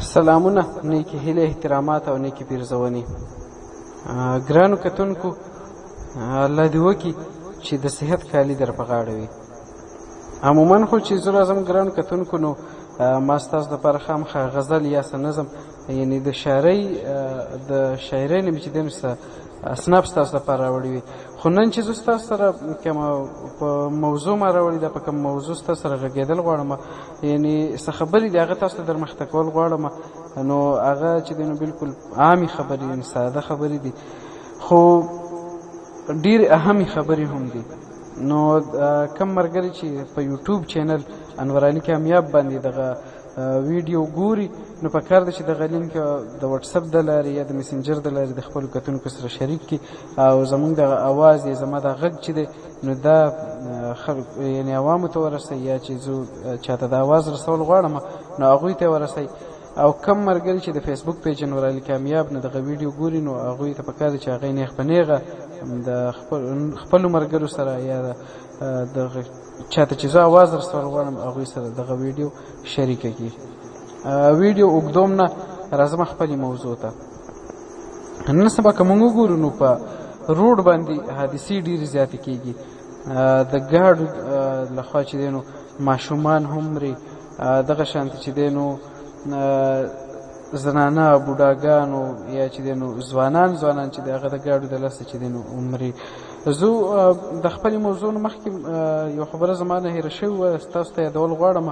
سلامونه، نیکې هیلې، احترامات او نیکې پیرزونې. ګرانو کتونکو، الله دې وکړي چې د صحت کالي در په غاړه وي. عموما خو چې زه راځم ګرانو کتونکو، نو ما ستاسو دپاره خامخا غزل یا څه نظم، یعنې د شاعرۍ د شاعرۍ نه مې چې دی نو څه اصناف ستاسو دپاره راوړي وي. خو نن چې زه ستاسو سره کومه په موضوع ما راوړې ده، په کوم موضوع ستاسو سره غږېدل غواړم، یعنې څه خبرې دي هغه تاسو ته در مخته کول غواړم، نو هغه چې دی نو بلکل عامې خبرې، یعنې ساده خبرې دي، خو ډېرې اهمې خبرې هم دي. نو کم ملګري چې په یوټیوب چینل انور علي کامیاب باندې دغه ویډیو ګوري، نو په کار ده چې دغه لینک د واتساپ د لارې یا د میسنجر د لارې د خپلو کتونکو سره شریک کړي، او زمونږ دغه اواز یا زما دا غږ چې دی نو دا خلک یعنې عوامو ته ورسوي، یا چې زه چاته د اواز رسول غواړم نو هغوی ته ورسوي. او کم ملګري چې د فیسبوک پیج انور علي کامیاب نه دغه ویډیو ګوري، نو هغوی ته په کار ده چې هغه یې نېغ په نېغه د خپلو ملګرو سره یا دغه چاته چې زه اواز رسول غواړم هغوی سره دغه ویډیو شریکه کړي. ویډیو اوږدوم نه، راځم خپلې موضوع ته. نن سبا که موږ وګورو نو په روډ باندې حادثې ډېرې زیاتې کېږي. د ګاډو لخوا چې دی نو ماشومان هم مري، دغه شانتې چې دی نو زنانه، بوډاګانو یا چې دی نو ځوانان چې دی هغه د ګاډو د لاسه چې دی نو مري. زه د خپلې موضوع نه مخکې یو خبره زما نه هېره شوې وه، ستاسو ته یادول غواړم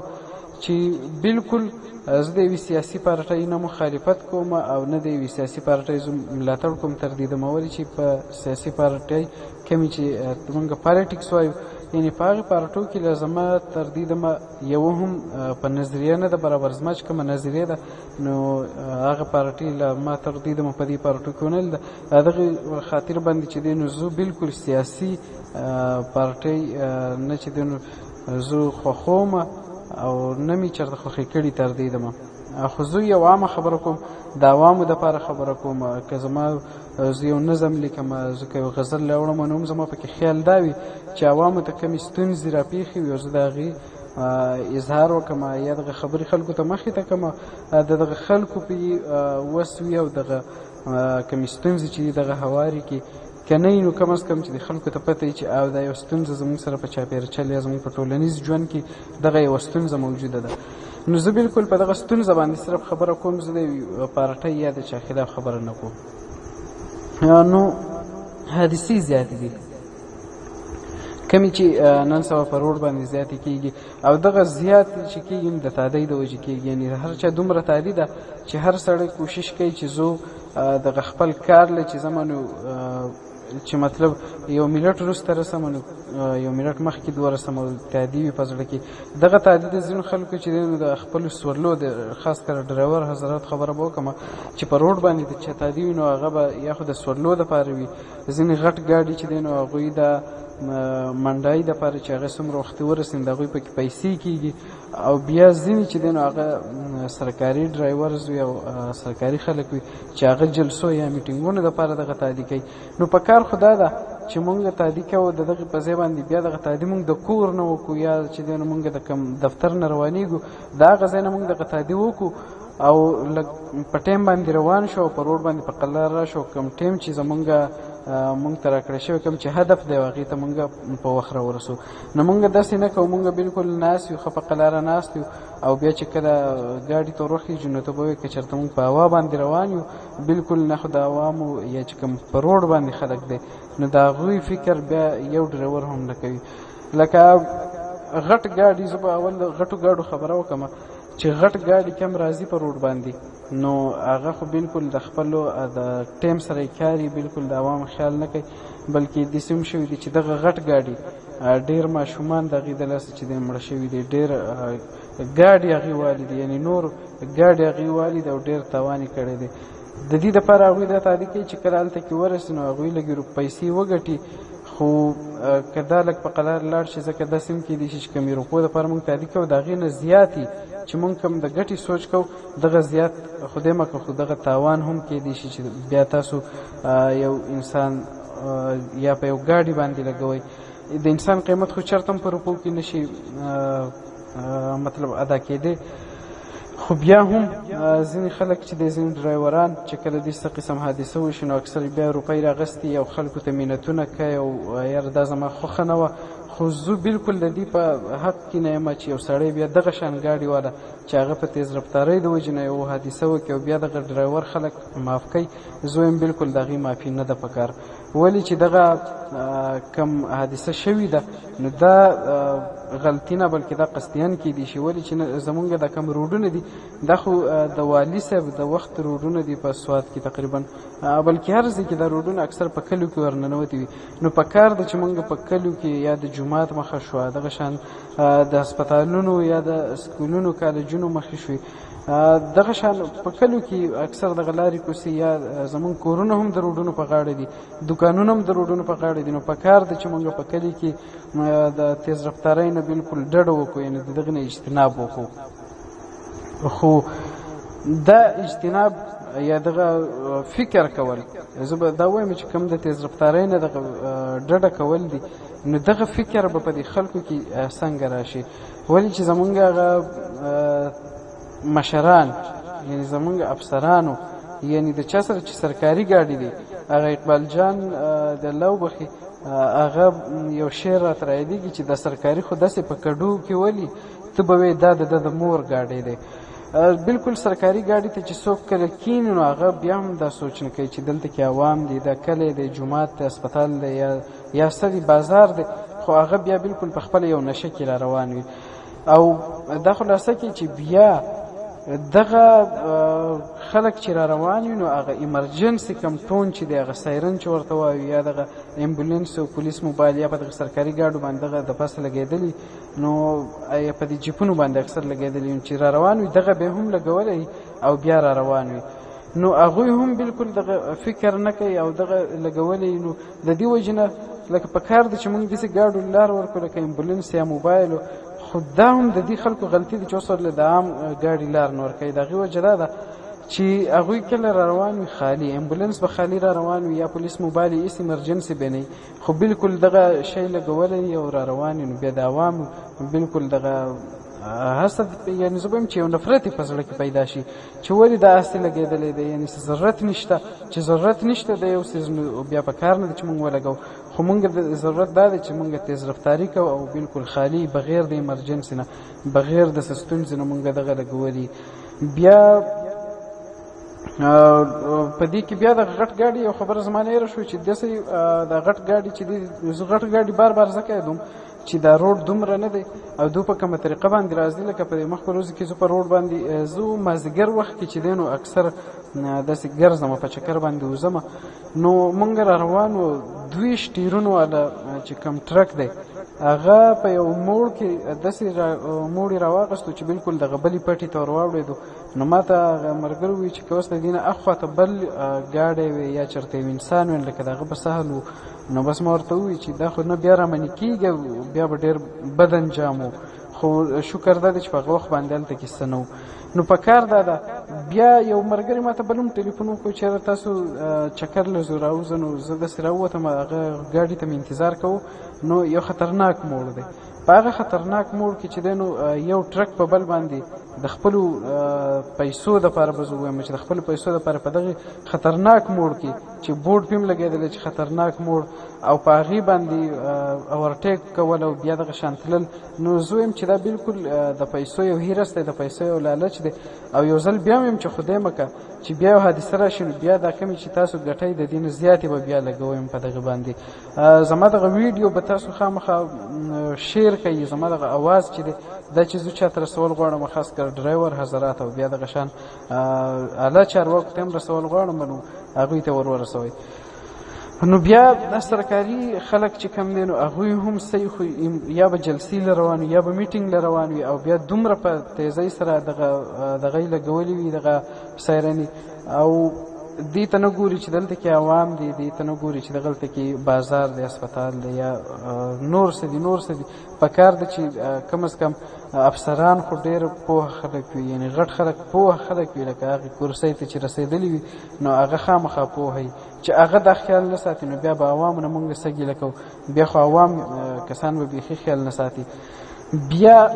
چې بلکل زه د یوې سیاسي پارټۍ نه مخالفت کوم او نه د یوې سیاسي پارټۍ زه ملاتړ کوم تر دې دمه، ولې چې په سیاسي پارټۍ کومې چې موږ پالیټکس وایو، یعنې په هغې پارټو کې له زما تر دې دمه یوه هم په نظریه نه ده برابر. زما چې کومه نظریه ده نو هغه پارټۍ له ما تر دې دمه په دې پارټو کې ونه لیده. دغې خاطر باندې چې دی نو زه بلکل سیاسي پارټۍ نه چې دی نو زه خوښوم او نه مې چېرته خوښې کړي تر دې دمه. خو زه یو عامه خبره کوم، د عوامو دپاره خبره کوم. که زما زه یو نظم لیکم، زه که یو غزل راوړم، نو هم زما پکې خیال دا وي چې عوامو ته کومې ستونزې راپېښې وي او زه د هغې اظهار وکړم یا دغه خبرې خلکو ته مخې ته کړم، د دغه خلکو پې وس وي او دغه کومې ستونزې چې دي دغه هوارې کړي. که نه نو کم از کم چې د خلکو ته پته وي چې او دا یو ستونزه زموږ سره په چاپېرچل یا زموږ په ټولنیز ژوند کې دغه یوه ستونزه موجوده ده. نو زه بلکل په دغه ستونزه باندې صرف خبره کوم، زه د پارټۍ یا د چا خلاف خبره نه کوم. نو حادثې زیاتې دي کمې چې نن سبا په روډ باندې زیاتې کېږي، او دغه زیاتې چې کېږي د تادۍ د وجې کېږي. یعنې هر چا دومره تادي ده چې هر سړی کوشش کوي چې زه دغه خپل کار له چې زما نو چې مطلب یو منټ وروسته رسم نو یو منټ مخکې دوه رسم او تادي وي په زړه کې. دغه تادي د ځینو خلکو چې دی نو د خپلو سورلو د خاص کر ډرایور حضرات خبره به وکړم چې په روډ باندې د چا تادي وي نو هغه به یا خو د سورلو دپاره وي، ځینې غټ ګاډي چې دی نو هغوی د منډایي دپاره چې هغه څومره وختي ورسي د هغوی پکې پیسې کېږي، او بیا ځینې چې دی نو هغه سرکاري ډرایورز وي او سرکاري خلک وي چې هغه جلسو یا میټینګونو دپاره دغه تادي کوي. نو په کار خو دا ده چې مونږ تادي کوو د دغې په ځای باندې بیا دغه تادي مونږ د کور نه وکړو، یا چې دی نو مونږ د کوم دفتر نه روانېږو د هغه ځای نه مونږ دغه تادي وکړو او لږ په ټایم باندې روان شو او په روډ باندې په قلار راشو. کوم ټایم چې زمونږ مونږ ته راکړی شوی کوم چې هدف دی هغې ته مونږ په وخت راورسو. نو مونږ داسې نه کوو، مونږ بلکل ناست یو، ښه په قلاره ناست یو، او بیا چې کله ګاډي ته وروخېژو نو ته به وایې که چېرته مونږ په هوا باندې روان یو، بلکل نه. خو د عوامو یا چې کوم په روډ باندې خلک دی نو د هغوی فکر بیا یو ډرایور هم نه کوي. لکه غټ ګاډي، زه به اول د غټو ګاډو خبره وکړم چې غټ ګاډي کم راځي په روډ باندې نو هغه خو بلکل د خپلو د ټایم سره یې کاري، بلکل د عوامو خیال نه کوي، بلکې داسې هم شوي دي چې دغه غټ ګاډي ډېر ماشومان د هغې د لاسه چې دی مړه شوي دي، ډېر ګاډي هغې والي دي، یعنې نور ګاډي هغې والي دي او ډېر تاوان یې کړی دی. د دې دپاره هغوی دا تادي کوي چې کله هلته کې ورسي نو هغوی لږې پیسې وګټي، خو که دا لږ په قلار لاړ شي، ځکه داسې هم کېدای شي چې کمې روپو دپاره موږ تادي کوو د هغې نه زیاتې چې موږ کوم د ګټې سوچ کوو دغه زیات خدای مه کړه، خو دغه تاوان هم کېدای شي چې بیا تاسو یو انسان یا په یو ګاډي باندې لګوئ. د انسان قیمت خو چېرته هم په روپو کې نشي مطلب ادا کېدی، خو بیا هم ځینې خلک چې د ځینې ډرایوران چې کله داسې قسم حادثه وشي نو اکثر بیا روپۍ راغستي او خلکو ته منتونه کوي او یاره دا زما خوښه نه وه. خو زه بالکل د دې په حق کې نه یم چې یو سړی بیا دغه شان ګاډي والا چې هغه په تیز رفتارۍ د وجې نه یو حادثه وکړي او بیا دغه ډرایور خلک معاف کوي، زه وایم بالکل د هغې معافي نه ده پکار. ولې چې دغه کم حادثه شوې ده نو دا غلطي نه بلکې دا قصدیان کیدی شي. ولې چې زمونږ دا کم روډونه دي دا خو د والي صاحب د وخت روډونه دي په سوات کې تقریبا، بلکې هر ځای کې دا روډونه اکثر په کلیو کې ورننوتي وي. نو پکار ده چې مونږ په کلیو کې یا د جومات مخه شوه، دغه شان د هسپتالونو یا د سکولونو کالجونو مخې شوې، دغه شان په کلیو کې اکثر دغه لارې کوڅې یا زمونږ کورونه هم د روډونو په غاړه دي، دوکانونه هم د روډونو په غاړه دي. نو پکار ده چې مونږ په کلي کې د تیز رفتارۍ نه بالکل ډډه وکړو، یعنې د دغې نه اجتناب وکړو. خو دا اجتناب یا دغه فکر کول، زه به دا وایم چې کوم د تیز رفتارۍ نه دغه ډډه کول دي، نو دغه فکر به په دې خلکو کې څنګه راشي؟ ولې چې زمونږ هغه مشران یعنې زمونږ افسرانو یعنې د چا سره چې سرکاري ګاډي دی، هغه اقبال جان د الله وبخښي هغه یو شعر راته رایادېږي چې د سرکاري خو داسې په کډو کې ولي ته به وایې دا د ده د مور ګاډی دی. بالکل سرکاري ګاډي ته چې څوک کله کښېني نو هغه بیا هم دا سوچ نه کوي چې دلته کې عوام دي، دا کلی دی، جومات دی، هسپتال دی یا څه دی، بازار دی، خو هغه بیا بالکل په خپله یو نشه کې را روان وي. او دا خلاصه کې چې بیا دغه خلک چې را روان وي نو هغه ایمرجنسي کوم ټون چې دی، هغه سایرن چې ورته وایو یا دغه امبولانس او پولیس موبایل یا په دغه سرکاري ګاډو باندې دغه د پاسه لګېدلي، نو په دې جیپونو باندې اکثر لګېدلي چې را روان وي دغه به هم لګولی او بیا را روان وي. نو هغوی هم بالکل دغه فکر نه کوي او دغه لګولی. نو د دې وجې نه لکه په کار ده چې موږ داسې ګاډو لار ورکړو لکه امبولانس یا موبایل، خو دا هم د دې خلکو غلطي ده چې اوس ورله د عام ګاډي لار نه ورکوي. د هغې وجه دا ده چې هغوی کله را روان وي خالي، امبولانس به خالي را روان وي یا پولیس موبایل یې هېڅ ایمرجنسي به نه وي، خو بالکل دغه شی لګولی او را روان وي. نو بیا د عوامو بالکل دغه حسد یعنې زه وایم چې یو نفرت یې په زړه کې پیدا شي چې ولې دا هسې لګېدلی دی، یعنې څه ضرورت نشته، چې ضرورت نشته د یو څیز نو بیا په کار نه دی چې موږ ولګوو. خو موږ ضرورت دا دی چې موږ تیز رفتاري کوو او بالکل خالي بغیر د ایمرجنسي نه، بغیر د څه ستونزې نه موږ دغه لګولي. بیا په دې کې بیا د غټ ګاډي یو خبره زما نه هېره شوه چې داسې د غټ ګاډي چې دی، زه غټ ګاډي بار بار ځکه یادوم چې دا روډ دومره نه دی او دوی په کومه طریقه باندې راځي، لکه په دې مخکې ورځو کې زه په روډ باندې زه مازدیګر وخت کې چې دی نو اکثر داسې ګرځم په چکر باندې وځم، نو مونږ را روان وو 22 ټیرونو والا چې کوم ټرک دی هغه په یو موړ کې داسې موړ یې راواغستو چې بالکل دغه بلې پټې ته ور واوړېدو. نو ما ته هغه ملګري وویل چې که اوس د دې نه اخوا ته بل ګاډی وي یا چېرته یو انسان وي لکه د هغه به سهل و، نو بس ما ورته وویل چې دا خو نه بیا رامنې کېږي او بیا به ډېر بد انجام و، خو شکر دا دی چې په هغه وخت باندې هلته کې څه نه و. نو په کار دا ده. بیا یو ملګري ما ته بل هم ټلیفون وکړو چې یاره تاسو چکر له ځو راوځه، نو زه داسې راووتم هغه ګاډي ته مې انتظار کوو، نو یو خطرناک موړ دی، په هغه خطرناک موړ کې چې دی نو یو ټرک په بل باندې د خپلو پیسو دپاره به زه ووایم چې د خپلو پیسو دپاره په دغه خطرناک موړ کې چې بورډ پې هم لګېدلی چې خطرناک موړ او په هغې باندې اورټیک کول او بیا دغه شان تلل، نو زه وایم چې دا بالکل د پیسو یو هرس دی، د پیسو یو لالچ دی. او یو ځل بیا وایم چې خدای مه که چې بیا یو حادثه راشي نو بیا دا کمې چې تاسو ګټئ د دې نه زیاتې به بیا لګوم په دغه باندې. زما دغه ویډیو به تاسو خامخا شیر کوي، زما دغه اواز چې دی دا چې زه چاته رسول غواړم خاص کر ډرایور حضرات او بیا دغه شان اعلی چارواکو ته هم رسول غواړم نو هغوی ته ور ورسوئ. نو بیا دا سرکاري خلک چې کوم دی نو هغوی هم صحیح خو یا به جلسې له روان وي یا به میټینګ له روان وي او بیا دومره په تیزۍ سره دغه دغه یې لګولي وي دغه سایرنې، او دې ته نه ګوري چې دلته کې عوام دي، دې ته نه ګوري چې دغلته کې بازار دی، هسپتال دی یا نور څه دي نور څه دي. په کار ده چې کم از کم افسران خو ډېر پوه خلک وي، یعنې غټ خلک پوه خلک وي، لکه هغې کرسۍ ته چې رسېدلي وي نو هغه خامخا پوه وي، چې هغه دا خیال نه ساتي نو بیا به عوامو نه موږ څه ګیله کوو، بیا خو عوام کسان به بیخي خیال نه ساتي. بیا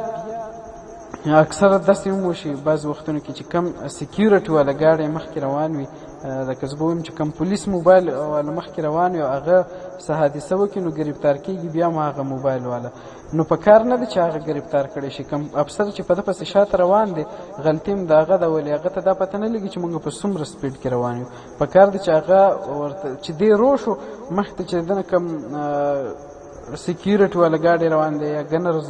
اکثره داسې هم وشي بعضې وختونو کې چې کم سکیورټي والا ګاډی مخکې روان وي، لکه زه به ووایم چې کم پولیس موبایل والا مخکې روان وي او هغه څه حادثه وکړي نو ګرفتار کېږي بیا هم هغه موبایل والا. نو په کار نه ده چې هغه ګرفتار کړی شي. کم افسر چې په ده پسې شاته روان دی غلطي هم د هغه ده، ولې هغه ته دا پته نه لګي چې موږ په څومره سپیډ کې روان یو. په کار ده چې هغه ورته چې دی رو شو مخې ته چې دنه کم سکیورټي والا ګاډی روان دی یا ګنرز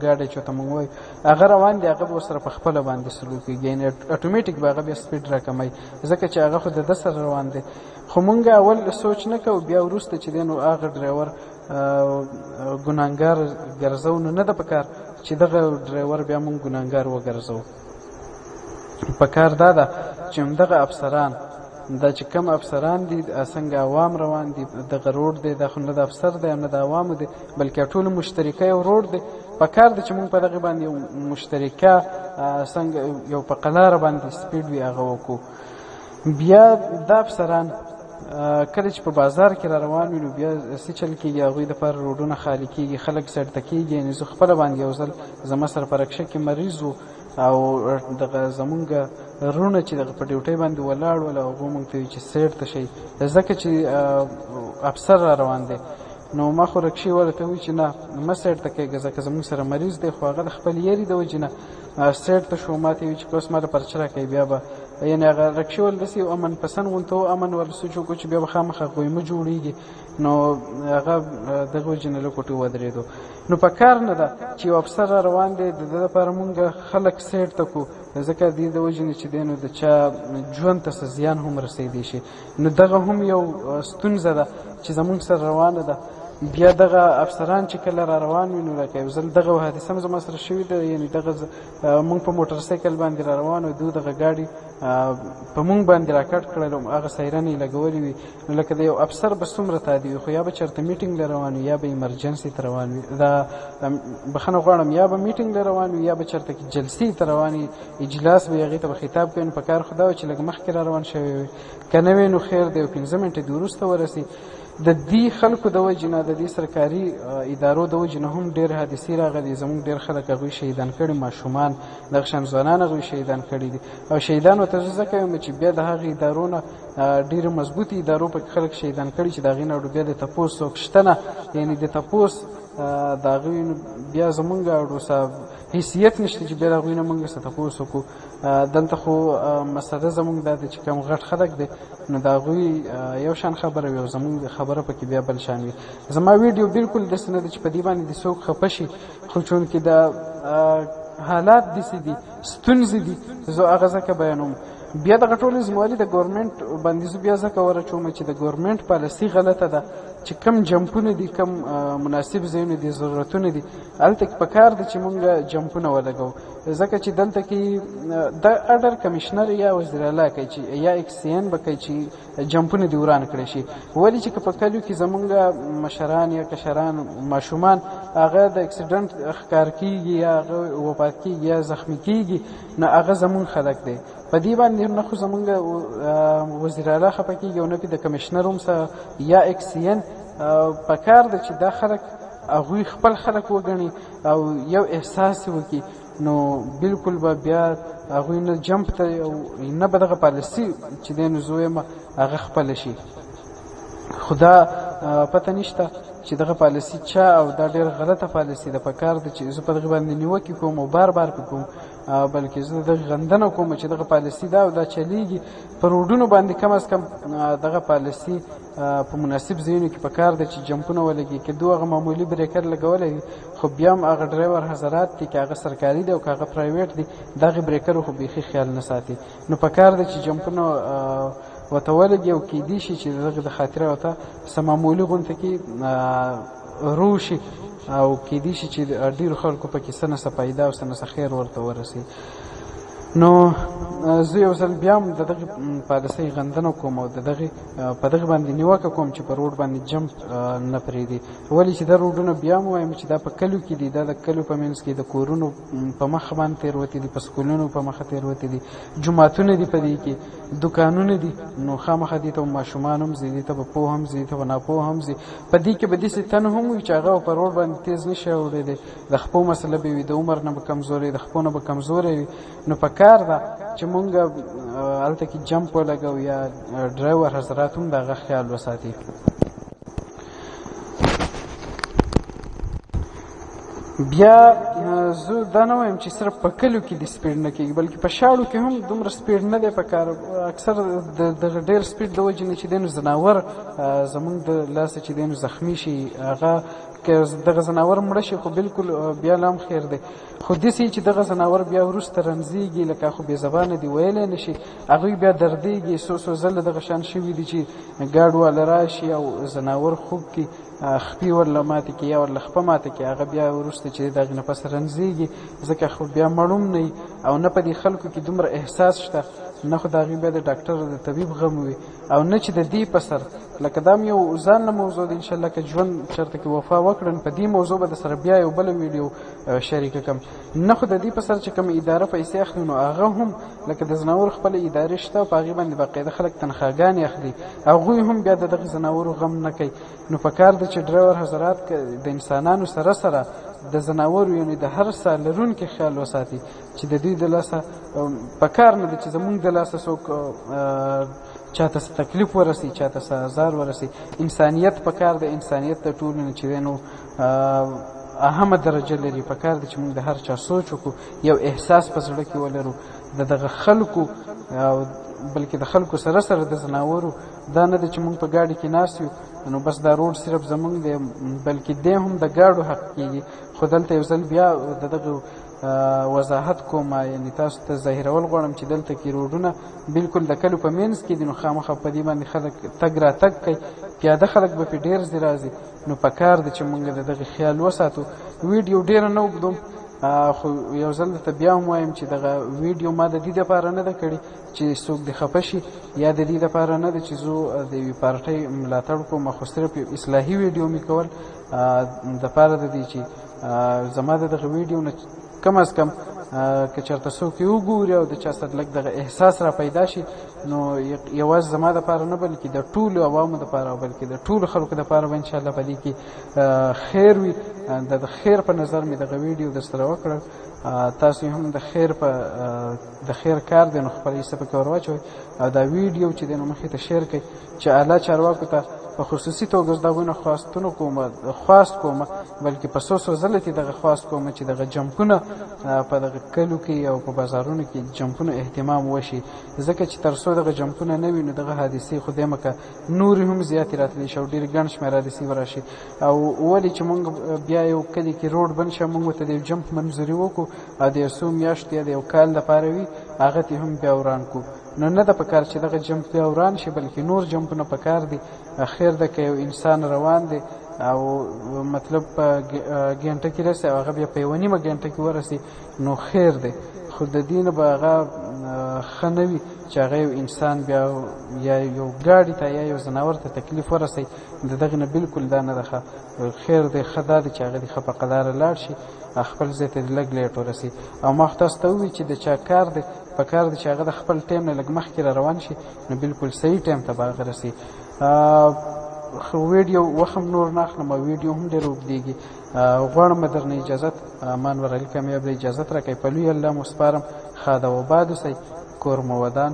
ګاډی چې ورته موږ وایو هغه روان دی، هغه به ورسره په خپله باندې سلوک کېږي، یعنې اتوماتیک به هغه بیا سپیډ راکموي ځکه چې هغه خو د ده سره روان دی. خو مونږ اول سوچ نه کوو، بیا وروسته چې دی نو هغه ډرایور ګناهګار ګرځوو. نو نه ده په کار چې دغه ډرایور بیا مونږ ګناهګار وګرځوو. په کار دا ده چې همدغه افسران دا چې کم افسران دي څنګه عوام روان دي، دغه روډ دی دا خو نه د افسر دی نه د عوامو دی بلکې ټولو مشترکه یو روډ دی. په کار دی چې مونږ په دغه باندې یو مشترکه څنګه یو په قلاره باندې سپیډ وي هغه وکړو. بیا دا افسران کله چې په بازار کې را روان وي نو بیا څه چل کېږي، هغوی دپاره روډونه خالي کېږي، خلک سایډ ته کېږي. یعنې زه خپله باندې یو ځل زما سره په رکشه کې مریض و او دغه زمونږ وروڼه چې دغه په ډیوټۍ باندې ولاړ ول هغو مونږ ته ویل چې سایډ ته شئ ځکه چې افسر را روان دی. نو ما خو رکشې والا ته وویل چې نه مه سایډ ته کېږه ځکه زمونږ سره مریض دی، خو هغه د خپل یرې د وجې نه سایډ ته شو. ما ته ویل چې که اوس ما له پرچه راکوي بیا به یعنې هغه رکشې والا داسې یو امن پسند غونته و، امن ورله سوچ وکړو چې بیا به خامخا غویمه جوړېږي. نو هغه دغه وجې نه له کوټې ودرېدو. نو په کار نه ده چې یو افسر را روان دی د ده لپاره مونږ خلک سیډ ته کړو ځکه دې د وجې نه چې دی نو د چا ژوند ته څه زیان هم رسېدی شي. نو دغه هم یو ستونزه ده چې زمونږ سره روانه ده. بیا دغه افسران چې کله را روان وي نو لکه یو ځل دغه حادثه هم زما سره شوې ده، یعنې دغه مونږ په موټر سایکل باندې را روان وو، دوی دغه ګاډي په مونږ باندې راکټ کړل، هغه سایرن یې لګولې وي. نو لکه د یو افسر به څومره تادي وي، خو یا به چېرته میټینګ له روان وي یا به ایمرجنسي ته روان وي، دا بخښنه غواړم یا به میټینګ له روان وي یا به چېرته کې جلسې ته روان وي، اجلاس به هغې ته به خطاب کوي. نو په کار خو دا وه چې لږ مخکې را روان شوی وي، که نه وي نو خیر دی یو 5 منټه دې وروسته ورسي. د دې خلکو د وجې نه د دې سرکاري ادارو د وجې نه هم ډېر حادثې راغلي، زموږ ډېر خلک هغوی شهیدان کړي، ماشومان دغه شان ځوانان هغوی شهیدان کړي دي. او شهیدانو ته زه ځکه وایم چې بیا د هغې ادارو نه ډېرو مضبوطې ادارو پکې خلک شهیدان کړي چې د هغې نه بیا د تپوس څوک شته نه، یعنې د تپوس د هغوی بیا زمونږ اړو څه حیثیت نشته چې بیا د هغوی نه مونږ څه تپوس وکړو. دلته خو مسله زمونږ دا ده چې کوم غټ خلک دی نو د هغوی یو شان خبره وي او زمونږ خبره پکې بیا بل شان وي. زما ویډیو بالکل داسې نه ده چې په دې باندې د څوک خفه شي، خو چونکې دا حالات داسې دي، ستونزې دي، زه هغه ځکه بیانوم. بیا دغه ټولې ذمهواري د ګورنمنټ باندې زه بیا ځکه ورچوم چې د ګورنمنټ پالیسي غلطه ده چې کم جمپونه دي، کم مناسب ځایونه دي، ضرورتونه دي، هلته کې په کار ده چې مونږ جمپونه ولګوو. ځکه چې دلته کې د ارډر کمشنر یا وزیر اعلی کوي چې یا ایکس این به کوي چې جمپونه دې وران کړی شي. ولې چې که په کلیو کې زمونږ مشران یا کشران ماشومان هغه د اکسیډنټ ښکار کیږي یا هغه وفات کیږي یا زخمی کیږي نو هغه زمونږ خلک دی. په دې باندې نه خو زمونږ وزیر اعلی خفه کیږي او نه پې د کمشنر هم یا ایکس این. په کار ده چې دا خلک هغوی خپل خلک وګڼي او یو احساس وکړي، نو بالکل به بیا هغوی نه جمپ ته نه به دغه پالیسي چې دی نو زه وایم هغه خپله شي. خو دا پته نشته چې دغه پالیسي چا او دا ډېره غلطه پالیسي ده. په کار ده چې زه په دغه باندې نیوکې کوم او بار بار پې کوم، بلکې زه دغه غندنه کوم چې دغه پالیسي ده او دا چلیږي په روډونو باندې. کم از کم دغه پالیسي په مناسب ځایونو کې په کار ده چې جمپونه ولګي. که دوی هغه معمولي بریکر لګولی وي خو بیا هم هغه ډرایور حضرات دي که هغه سرکاري دی او که هغه پرایویټ دی دغه بریکرو خو بیخي خیال نه ساتي. نو په کار ده چې جمپونه ورته ولګي او کیدی شي چې دغه د خاطره ورته څه معمولي غونته کې روشي او کیدی شي چې ډېرو خلکو پکې څه نه څه پیدا او څه نه څه خیر ورته ورسي. نو زه یو ځل بیا هم د دغې پالیسۍ غندنه کوم او د دغې په دغې باندې نیوکه کوم چې په روډ باندې جمپ نه پرېږدي. ولې چې دا روډونه بیا هم وایم چې دا په کلیو کې دي، دا د کلیو په منځ کې د کورونو په مخه باندې تېروتي دي، په سکولونو په مخه تېروتي دي، جوماتونه دي، په دې کې دوکانونه دي. نو خامخا دې ته ماشومان هم ځي، دې ته به پوه هم ځي، دې ته به ناپوه هم ځي. په دې کې به داسې تن هم وي چې هغه په روډ باندې تېز نه شي اوړېدی، د خپو مسله به وي، د عمر نه به کمزوری، د خپو نه به کمزوری وي. نو په کار ده چې مونږ هلته کې جمپ ولګوو یا ډرایور حضرات هم د هغه خیال وساتي. بیا زه دا نه وایم چې صرف په کلیو کې د سپیډ نه کېږي، بلکې په شاړو کې هم دومره سپیډ نه دی په کار. اکثر د دغه ډېر سپیډ د وجې نه چې دی نو ځناور زمونږ د لاسه چې دی نو زخمي شي، هغه که دغه ځناور مړه شي خو بالکل بیا لا هم خیر دی، خو داسې چې دغه ځناور بیا وروسته رنځېږي، لکه خو بې زبانه دي ویلی نه شي، هغوی بیا دردېږي. څو څو ځله دغه شان شوي دي چې ګاډ واله راشي او ځناور خوږ کړي، خپې ورله ماتې کړي یا ورله خپه ماته کړي، هغه بیا وروسته چې د هغې نه پس رنځېږي، ځکه خو بیا مړوم نه وي او نه په دې خلکو کې دومره احساس شته، نه خو د هغوی بیا د ډاکټر د طبیب غم وي او نه چې د دې په سر. لکه دا هم یو ځان له موضوع ده، انشاءالله که ژوند چېرته کې وفا وکړم په دې موضوع به د سره بیا یو بله ویډیو شریکه کړم. نه خو د دې په سر چې کوم اداره پیسې اخلي نو هغه هم لکه د ځناورو خپله ادارې شته او په هغې باندې باقاعده خلک تنخواګانې اخلي، هغوی هم بیا د دغه ځناورو غم نه کوي. نو په کار ده چې ډرایور حضرات د انسانانو سره سره د ځناورو یعنې د هر ساه لرونکي خیال وساتي چې د دوی د لاسه په کار نه ده چې زمونږ د لاسه څوک چاته څه تکلیف ورسي، چاته څه ازار ورسي. انسانیت په کار ده، انسانیت د ټولو نه چې دی نو اهمه درجه لري. په کار ده چې موږ د هر چا سوچ وکړو، یو احساس په زړه کې ولرو د دغه خلکو، او بلکې د خلکو سره سره د ځناورو. دا نه ده چې موږ په ګاډي کې ناست یو نو بس دا روډ صرف زمونږ دی، بلکې دی هم د ګاډو حق کېږي. خو دلته یو ځل بیا د دغه وضاحت کوم، یعنې تاسو ته ظاهرول غواړم چې دلته کې روډونه بالکل د کلو په منځ کې دي، نو خامخا په دې باندې خلک تګ راتګ کوي، پیاده خلک به پرې ډېر ځي راځي. نو په کار ده چې موږ د دغه خیال وساتو. ویډیو ډېره نه اوږدوم، خو یو ځل درته بیا هم وایم چې دغه ویډیو ما د دې دپاره نه ده کړې چې څوک دې خفه شي، یا د دې دپاره نه ده چې زه د یوې پارټۍ ملاتړ کوم، خو صرف یو اصلاحي ویډیو مې کول دپاره د دې چې زما د دغه ویډیو نه کم از کم که چېرته څوک یې وګوري او د چا سره لږ دغه احساس را پیدا شي، نو یوازې زما دپاره نه بلکې د ټولو عوامو دپاره او بلکې د ټولو خلکو دپاره به انشاءالله په دې کې خیر وي. د خیر په نظر مې دغه ویډیو در سره وکړه. تاسو هم د خیر په د خیر کار دی نو خپله حصه پکې ور واچوئ او دا ویډیو چې دی نو مخې ته share کړئ چې اعلی چارواکو ته په خصوصي توګه زه د هغوی نه خواستونه کوم، خواست کوم، بلکې په څو څو ځله ترې دغه خواست کوم چې دغه جمپونه په دغه کلو کې او په بازارونو کې جمپونو اهتمام وشي، ځکه چې تر څو دغه جمپونه نه وي نو دغه حادثې خدای مه که نورې هم زیاتې راتلی شي او ډېرې ګڼ شمېر حادثې به راشي. او ولې چې مونږ بیا یو کلي کې روډ بند شي، مونږ ورته د یو جمپ منظوري وکړو او د یو څو میاشتو یا د یو کال دپاره وي، هغه ترې هم بیا وران کړو. نو نه ده پکار چې دغه جمپ بیا وران شي، بلکې نور جمپونه پکار دي. خیر ده که یو انسان روان دی او مطلب په ګنټه کې رسي او هغه بیا په یوه نیمه ګنټه کې ورسي نو خیر دی، خو د دې نه به هغه ښه نه وي چې هغه یو انسان بیا یا یو ګاډي ته یا یو ځناور ته تکلیف ورسوي. د دغې نه بالکل دا نه ده ښه. خیر دی، ښه دا دی چې هغه دې ښه په قداره لاړ شي، خپل ځای ته دې لږ late ورسي. او ما خو تاسو ته وویل چې د چا کار دی، په کار دی چې هغه د خپل ټایم نه لږ مخکې را روان شي، نو بالکل صحیح ټایم ته به هغه رسي. خو ویډیو وخم نور نه اخلم او ویډیو هم ډېره اوږدېږي. غواړم درنه اجازت، امان ورغلي کامیاب دی، اجازت راکړئ. په لوی الله مو سپارم. ښاد او آباد اوسئ، کور مو ودان.